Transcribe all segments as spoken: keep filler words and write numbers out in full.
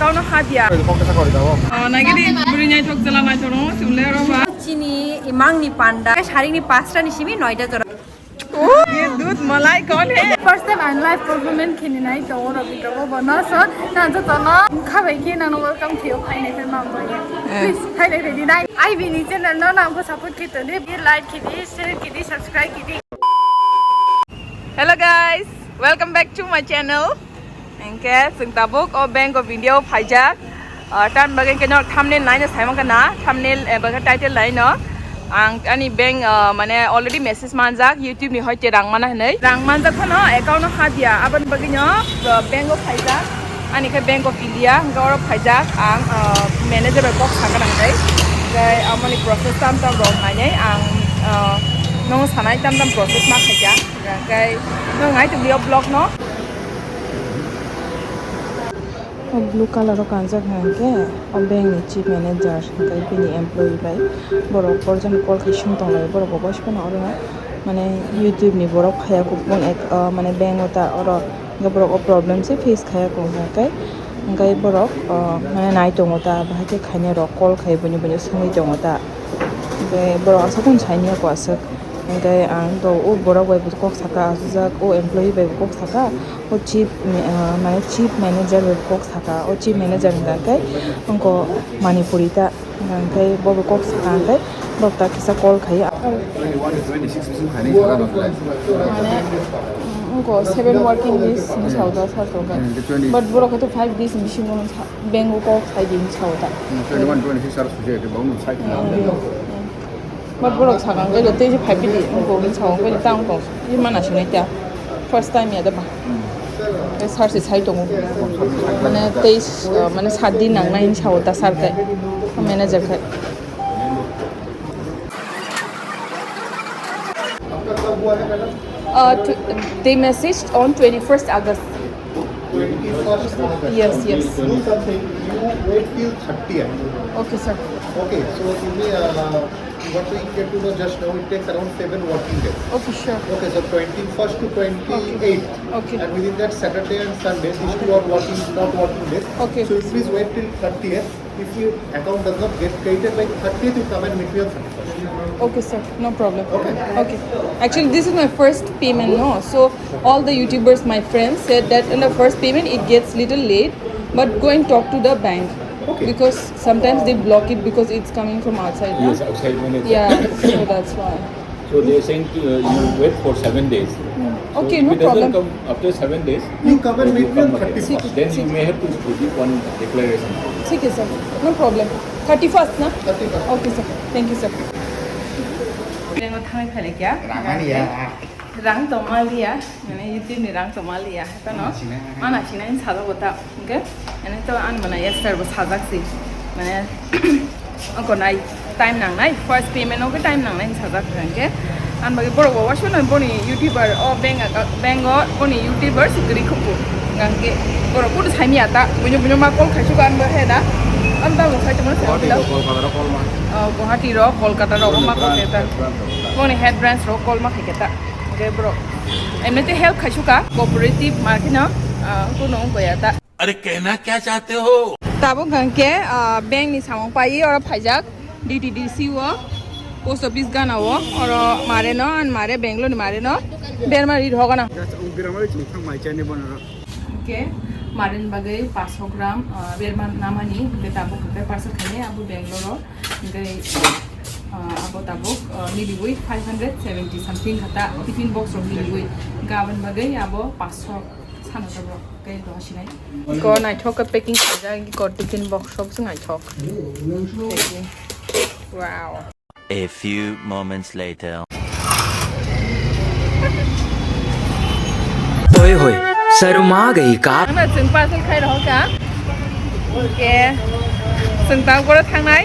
Kauno kha diya. Oh, nagidi buri naithok jela naithok no, sibule aro ba. Chini imangni panda, saringni pasta ni simi noida jora. Oh, ye dudh malai kaun hai? First time ang live performance khini nai to oro video bo no so, na to to no khabai ki na no welcome to your fine FM mambo ye. Please, hai dai di nai. Ai bini channel no nang ko support khito ni, like khidi, share khidi, subscribe khidi. Hello guys, welcome back to my channel. Hingke chwng tabuk o Bank of India o phaijak. Ah, tamni bagwi hingke no thumbnail naino saimang kha na, thumbnail, eh, bagwi title naino. Ang ani bank, ah, mane already message manjak YouTube ni hoite rang mana hinwi. Rang manjak phano account no ha diya, aboni bagwi no, ah, bank o phaijak. Ani khe Bank of India, hingke oro phaijak ang, ah, manager bai kok sakha nang tei. Hingke amoni process tam tam rok nainai ang, ah, no sanai tam tam process ma khaijak. Hingke no ngai tong o vlog no. O blue color o kanjak hwnka hwnkhe o bank ni chief manager hwnkhe bini employee bai borok borjani call khai sung tonglai borok bo boisono oro mane YouTube ni borok phaiya kubun ek mane bank o ta oro hwnkhe borok o problem se face khaiya hwnkhe hwnkhe borok mane nai tongo ta bahai khe khainai rok call khai buini buini swngwi tongo ta hwnkhe borok aswk kunu saini ya aswk hwnkhe ang to o borok bai kok saka aswk o employee bai kok saka. O chief, ah, mane chief manager bai kok saka, o chief manager hwnka khe wngko Manipuri ta, hwnka khe bo bo kok saka hwnka khe bo ta kisa call khai. Twenty-one to twenty-six bising khainai saka no khlai. Mane, mm, wngko seven working days ni sao da sa so ga. Hmm, the twenty. But borok khe to five days ni bisingo sa, bank o kok sai di ni sao da. Hmm, twenty-one, twenty-six aro sujai de bang sai. Hmm. Mat borok sakang khe tei phai pidi wngkok wngkha wngkha tang tong i mana sinai ta first time ya da ba. Tei sar se sai tongo mane tei mane sat din nang nai sao ta sar khe manager khe. Uh, tw- they messaged on twenty-first August. Twenty-first August. Yes, yes. Do something. You wait till thirtieth. Okay, sir. Okay, so give me, uh, what we get to know just now, it takes around seven working days. Okay, sure. Okay, so twenty-first to twenty-eighth. Okay. And within that, Saturday and Sunday, these two are working, not working days. Okay. So you please wait till thirtieth. If your account does not get created by thirtieth, you come and meet me on thirty-first. Okay, sir. No problem. Okay. Okay. Actually, this is my first payment, no? So all the YouTubers, my friends, said that in the first payment, it gets little late, but go and talk to the bank. Okay. Because sometimes they block it because it's coming from outside, no? Yes, outside money. Yeah, so that's why. So they are saying to, uh, you wait for seven days. Hmm. So okay, if no problem. It doesn't come after seven days, you come and meet me on thirty-first. Then you may have to give one declaration. Okay, sir. No problem. Thirty-first na? Thirty-first. Okay, sir. Thank you, sir. Rang tong maliya, mane YouTube ni rang tong maliya, hwnkhe no? Mana sinai. Mana sinai ni sajak bo ta, hwnkhe, mane to ani mana Esther bo sajak si, mane, oko nai, time nang nai, first payment o khe time nang nai sajak hwnkhe, ani bagwi borok bo waisa no boni YouTuber o bank account, bank o boni YouTuber si kwrwi khukku, hwnkhe borok kudu saimya ta, buino buino ma call khai sugo ani bo he da, ani tamo khai tongmani. Guwahati ro, Kolkata ro call ma. Oh, Guwahati ro, Kolkata ro ma call khai ta, boni head branch ro call ma khai khe ta. Hwnkhe borok emnite help khai suka cooperative ma kheno, ah, kuno wngkha ya ta. अरे कहना क्या चाहते हो? Tabuk hwnkhe, ah, bank ni samung pai oro phaijak D T D C o, post office gana o, oro mare no, an mare Bangalore ni mare no, berma ri rogana. Just ung gira mari chung thang mai chani bono ro. Hwnkhe mare ni bagwi paanch sho gram, ah, berma namani, hwnkhe tabuk hwnkhe parcel khainai abo Bangalore o. Hingke, ah, abo tabuk, ah, miliwi five hundred seventy something kata tiffin box rok miliwi. Hingke aboni bagwi abo paanch sho sano tabuk kei dosinai. Ko naithok ke packing khaijak, ko tiffin box rok se naithok. Wow. A few moments later. ओए होए, शर्मा गई का? Ano chwng parcel khai rohor ka. Hingke chwng ta goro thangnai.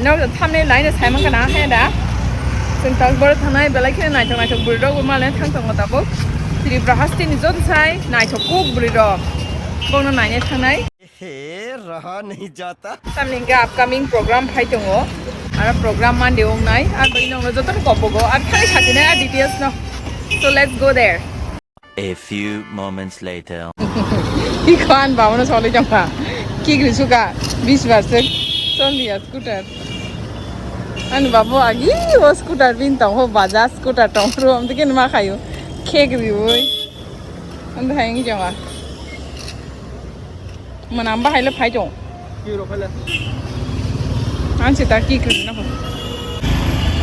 No, thamni laino saimang kana he da. Chwng ta goro thangnai, belai kheno naithok naithok bwrwi rok bo male thang tongo tabuk. Tripura hasteni joto sai naithok kuk bwrwi rok. Bono naina thangnai. हे रहा नहीं जाता। Tamni hingke upcoming program phai tongo. Aro program Monday wngnai. Ar bai nongno jotono kopogo. Ar thani satinai ar details no. So let's go there. A few moments later. Ki khan babono solai tongkha. Kik ri suka bis bar se choli ya scooter. Ani babu agi o scooter bin tong ho Bajaj scooter tong ro am tikin ma khayu. Kek ri oi. Am hai ngi jonga. Mana am bahai le phai tong. Ki ro phai le. Ang se ta kik ri na ho.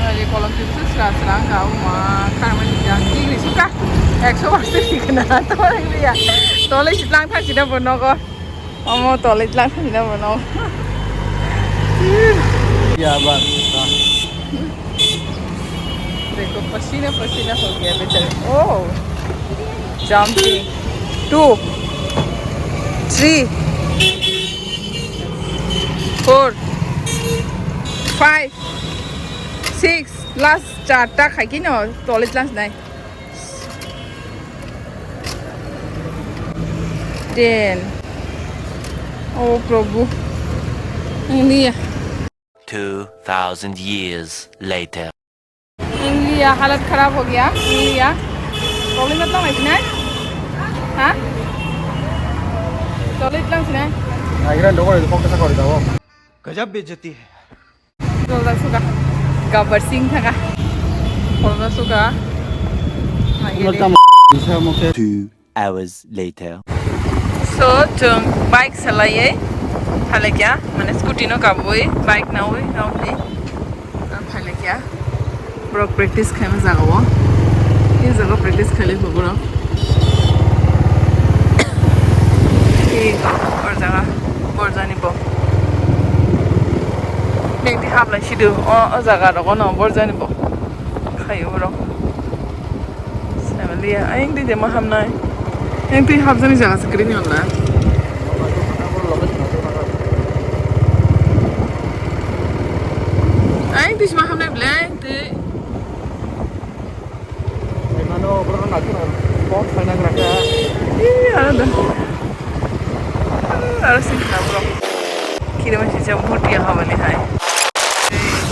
Ari kolom tu sra sra ang ka uma kharmani jang kik ri suka. Ekso bar se kik na to ri ya. Tole sitlang thang sida bono ko. Omo tole lang thani na bono. Ya, bas. देखो, पसीना पसीना हो गया बेचारे। Oh, jumping. Two, three, four, five, six, last charta khai kino tole lang nai. Ten. Oh, Prabhu. Ang liya. Two thousand years later. Ang liya, halat kharab ho gaya. Ang liya. Tole matlang mai sinai? Ha? Tole matlang sinai? Agira dogo, dogo, kok kesa kori dawo. गजब बेइज्जती है। Tolda suka. Gabbar Singh thaka. Tolda suka. Welcome. Two hours later. So, chwng bike salaiwi phalekya, mane scooty no kabui, bike nawi, nawi. Phalekya. Borok practice khaima jaga o. Ni jaga practice khailai bo borok. Ni bor jaga, bor jani bo. Neng ti hablai sidu o, o jaga rogo no bor jani bo. Khayo borok. Samaliya, ayang ti dema hamnai. Ayang ti hapjani jaga se krini wala. Ayang ti sima hamnai bele, ayang ti. Ih, ada. Ada sih, bro. Kira masih jam muti ya, hawali hai.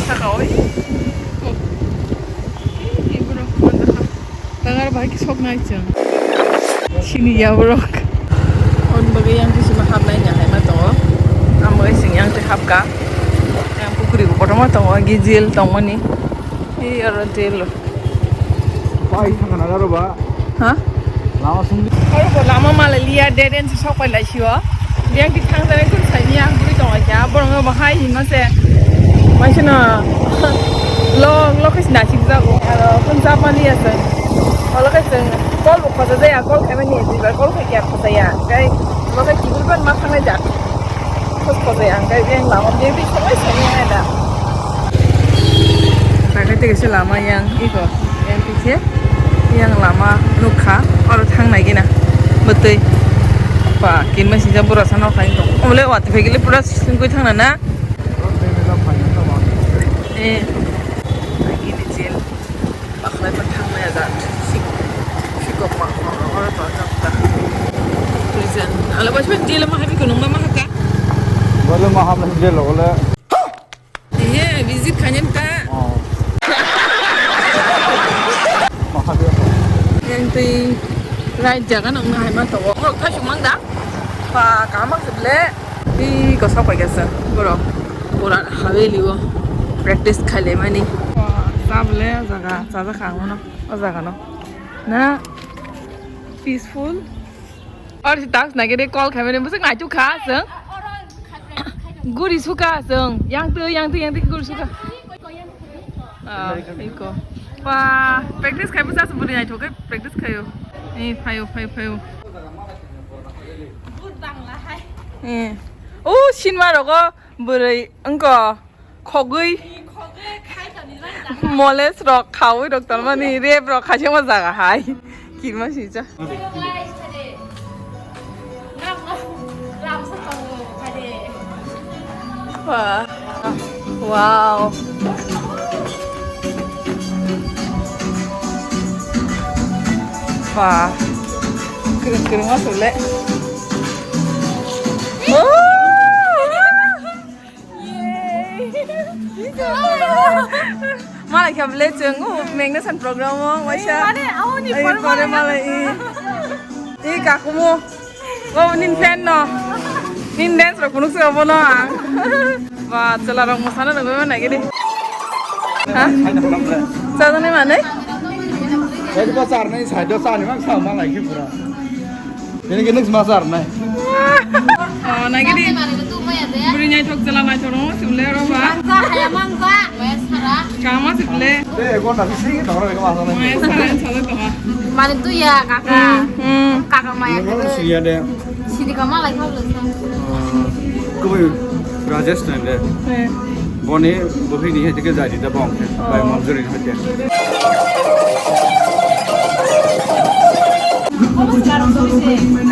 Saka, oi. Ih, bro, mantap. Tangar bahai ki sok nai chang. Sini ya, bro. On bagai yang tu sima hap nai ya, hai ma to. Am bagai sing yang tu hap ka. Yang pukri ko kotor ma to, gijil tong mani. Ih, aro jail. Bai thangna naro ba. Ha? Lama sung. Aro bo lama malai liya, dead end sok pai lai sio. Yang ti thang jani kun sai ni ang bui tong kha. Borong bo hai hin ma se. Mai se na. Lo, lo kis na sik jago. Aro kun sa pani ase. Olo kis call bo khosa jaya, call khaimani, duibar call khai kya khosa ya. Kai, lo kai kibul ban ma thangnai jak. Khos khosai ang kai yang lama bebri sangai sangai hai da. Takai tege se lama yang iko, yang tise yang lama nukha, oro thangnai gina. Betui. Pa, kinma sinja bura sana khai tong. Omle wati phegile pura sungkui thangna na. Eh. Ini jail. Bakhlai pa thang maya da. Sik, sikok ma, ma, ma, oro to jok ta. Prison. Ala bas ben jail ma habi kunung ma ma haka. Bole ma hamla jail lo bole. Ye, visit khanyan ta. Oh. Ma habi. Yang tui right jaga nang na hai ma to. Oro thasuk mang da. Pa, kamak seble. Ih, kosa pai kasa. Boro. Pura haveli o. Practice khaile mani. Wah, sabole jaga, jaga khang mano. O jaga no. Na peaceful. Or si task na gede call khaimani. Bwswk naituk kha, sung. Guri suka, sung. Yang tu, yang tu, yang tu, guri suka. Ah, iko. Wah, practice khai bwsa se buri naituk khe practice khayo. Eh, phayo, phayo, phayo. Eh. O, sinma rogo bwrwi wngkho khogwi. Moles rok khawi rok talmani rep rok khaisa mo jaga hai. Kirma sija. Wah. Wow. Wah. Kering-kering masuk le. Oh. Yay. Malai kha bele chwng o mengnation program o waisa. Mane, aoni ai, pore pore malai. Malai, i. I kakumo. Oh, nin fan no. Nin dance rok phunuk se obo no ang. Ba, chwla rok mosana nang bai nai gidi. Ha? Chajani mane? Side ba char nai, side ba char nai, mang sa ma lai ki pura. Ini gini semua char nai. Oh, nai gidi. Buri nyai thok chwla mai thok no, simle ro ba. Mangga, haya mangga. Kama simle. Te, ego na sisi, thok ro ego masa nai. Mai sara, sara thok. Mane tu ya, kaka. Hmm, hmm. Kaka maya. Ini sih ya deh. Sidi kama lai thok lo. Kubui Rajesh nai de. He. Boni buhi ni hete ke jai da bong. Bai Manjuri ni hete.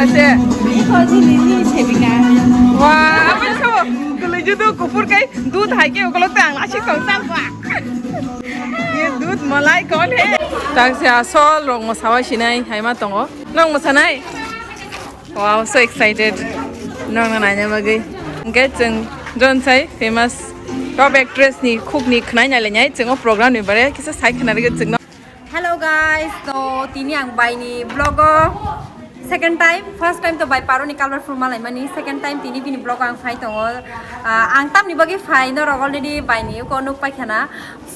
Hete. Wa, apa itu? Kalau judo kupur kai dud hai ke kalau tang nasi tong tang wa. Ye dud malai kon he? Tang se asol rong mo sawai sinai hai ma tongo. Nong mo sanai? Wow, so excited. Nokno naina bagwi. Hwnkhe chwng Jonsai famous top actress ni khukni khwnai nailainai chwng o program ni bare kisa sai khna rwgwi chwngno. Hello guys, to tini ang bai ni vlog o second time, first time to bai Paro ni kalbar phuru malaimani, second time tini bini vlog o ang phai tongo. Ah, ang tamni bagwi phai norok already bai ni uko nuk pai khana.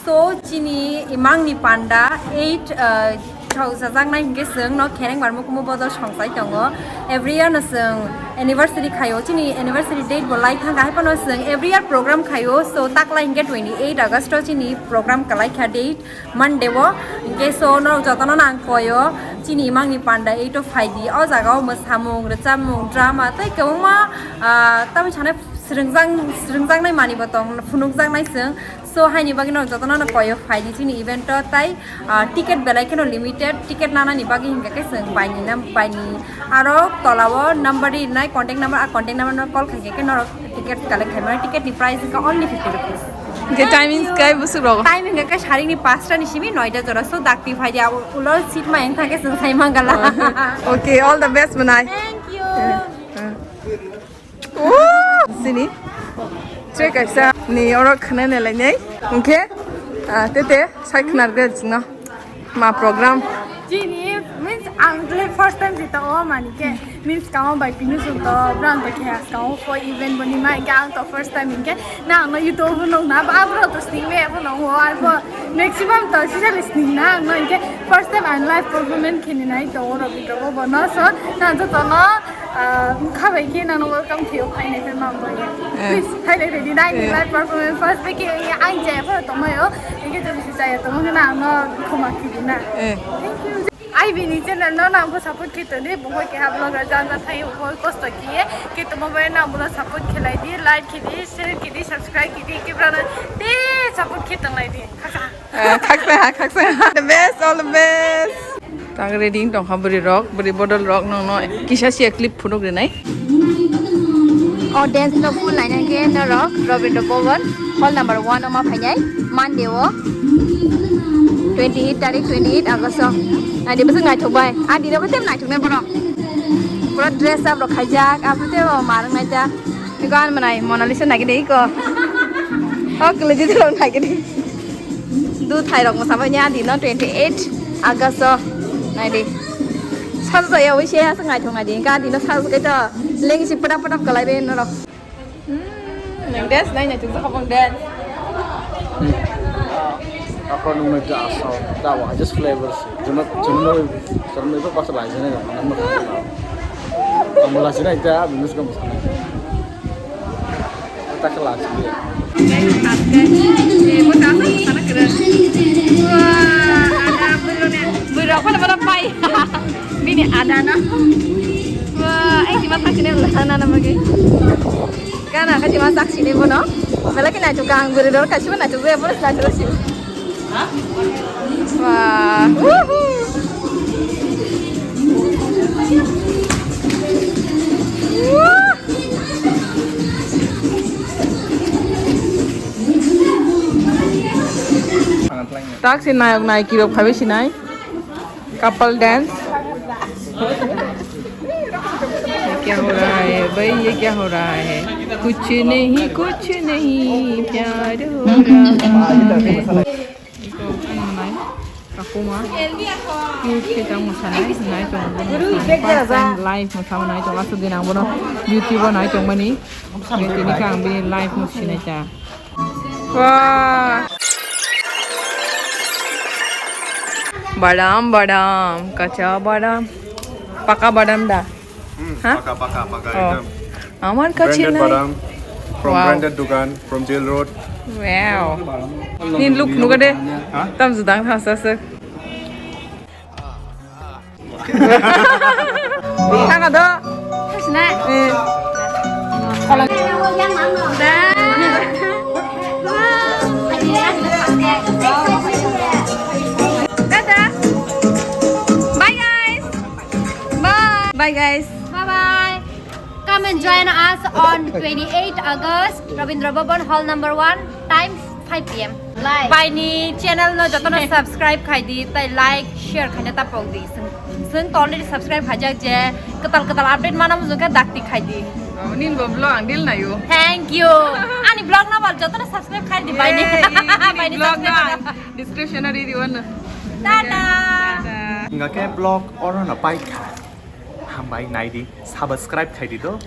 So, chini imang ni panda eight, uh, thok jajaknai hingke chwng no khereng bar mukumu bodol songchai tongo. Every year no chwng anniversary khaio, chini anniversary date bo lai thangkha, hai phano chwng every year program khaio. So, taklai hingke twenty eight August o chini program kalai kha date Monday o. Hingke so, no jotono nang koyo chini imang ni panda eight o phaidi. O jaga o mwsamung, rwchapmung, drama tei kwbangma, ah, tamni sanai swrwngjak, swrwngjaknai manwi bo tong, phunukjaknai chwng. So, haini bagwi no jotono no koyo phaidi chini event o, tai, ah, ticket belai kheno limited, ticket nanani bagwi hingka khe chwng baini nam, baini aro tola o number rinai, contact number, a contact number no call khaikhe khe norok ticket collect khai mano, ticket ni price hingka only fifty rupees. Je timings kai busuk rogo. Time hingka khe sarini pasta ni simi noida jora, so dakti phaidi abo ulo seat ma eng thangkhe chwng sai mangala. Okay, all the best, Manai. Thank you. Sini. Che kaisa ni oro khna ne lai nei. Hwnkhe, ah, tete sai khnar ge chwngno. Ma program. Chini means ang le first time jita o mani ke. Means kamo bai pinu sun to brand to khe as kamo for event boni mai ke ang to first time ke. Na ang no YouTube no na ba bro to sing me bo no ho ai bo. Maximum to si jale sini na ang no hingke first time ang live performance khini nai to oro video bo no so na to to no, ah, khabai khe nang welcome khio phainai phe mam boy. Eh. Please phainai ready nai live performance first be ke ang je pho to mayo hingke to si jaya to mo na ang no khoma khidi na. Eh. Thank you. Ai bini channel no nang pho support khito ni bo ke ha vlog ra jan ja thai bo kosto kiye ke to mo na bo support khelai di, like khidi, share khidi, subscribe khidi ke brana te support khito lai di. Khaksa. Eh, khaksa ha, khaksa ha. The best, all the best. Tang ready tong kha bwrwi rok, bwrwi bodol rok nong no kisa sia clip phunuk rinai. O dance no full line ke norok Rabindra Bhavan hall number one o ma phainai Monday o twenty eight tarik twenty eight August o. Nai de bwswk naithok bai. A dino khe tem naithok nai borok. Pura dress up rok khaijak, aphuru te o ma rok naijak. Iko an manai Monalisa nai de iko. O kle de rok nai de. Du thai rok mwsa bai ni adi no twenty eight August o nai di. Sajak ya wi se aswk naithok nai di. Hwnkhe adi no sajak kai to leng si padap padap kalai be norok. Hmm, nang dance nai nai chukjak habang dance. Apa nung nai ta asal ta wa just flavors. Cuma cuma nung cuma nung itu pas lagi nih nggak nggak nggak. Kamu lagi nih ta minus kamu sana. Takla sini. Bwrwi rok phano bono pai. Bini ada no. Wah, ai sima saksini lana na magi. Gana ka sima saksini bono. Bela ki naituk ang bwrwi rok ka sima naituk ya bono naituk sima. Wah. Wuhu. Wah. Tak si nayok nayiki rok phaibai sinai. Couple dance. ये क्या हो रहा है भाई, ये क्या हो रहा है? कुछ नहीं, कुछ नहीं, प्यार हो रहा है। Iko, ano nai? Kakuma. Cute khe tang mwsanai, nai tong bono. First time live mwsama nai tong, aswk din ang bono YouTube o nai tong mani. Tini khe ang bini live mwsinai ta. Wah. Badam, badam, kacha badam. Paka badam da. Hmm, Ha? Paka, paka, paka, Oh. Ekdam. Amar kachi Branded nai. Badam from Wow. Branded dukan from Jail Road. Wow. Nin look nuga de. Ha? Tam judang thasa se. Thanga do. Thasna. Eh. Da. Dada. Bye guys. Bye. Bye guys. Bye bye. Come and join us on twenty-eight August, Rabindra Bhavan, hall number one, time five P M. Like. Baini channel no jotono subscribe khai di, tai like, share khaina tapok di. Seng, seng to already subscribe khaijak je, ketal ketal update mana mujung khe dakti khai di. Oh, nin bo vlog ang dil nayo. Thank you. Ani vlog no bal jotono subscribe khai di baini. Yay, ini Baini vlog no subscribe. Ang description o ridi wano. Tata. Tata. Hingga khe vlog oro no paikha. Hambai nai di, subscribe khai di do.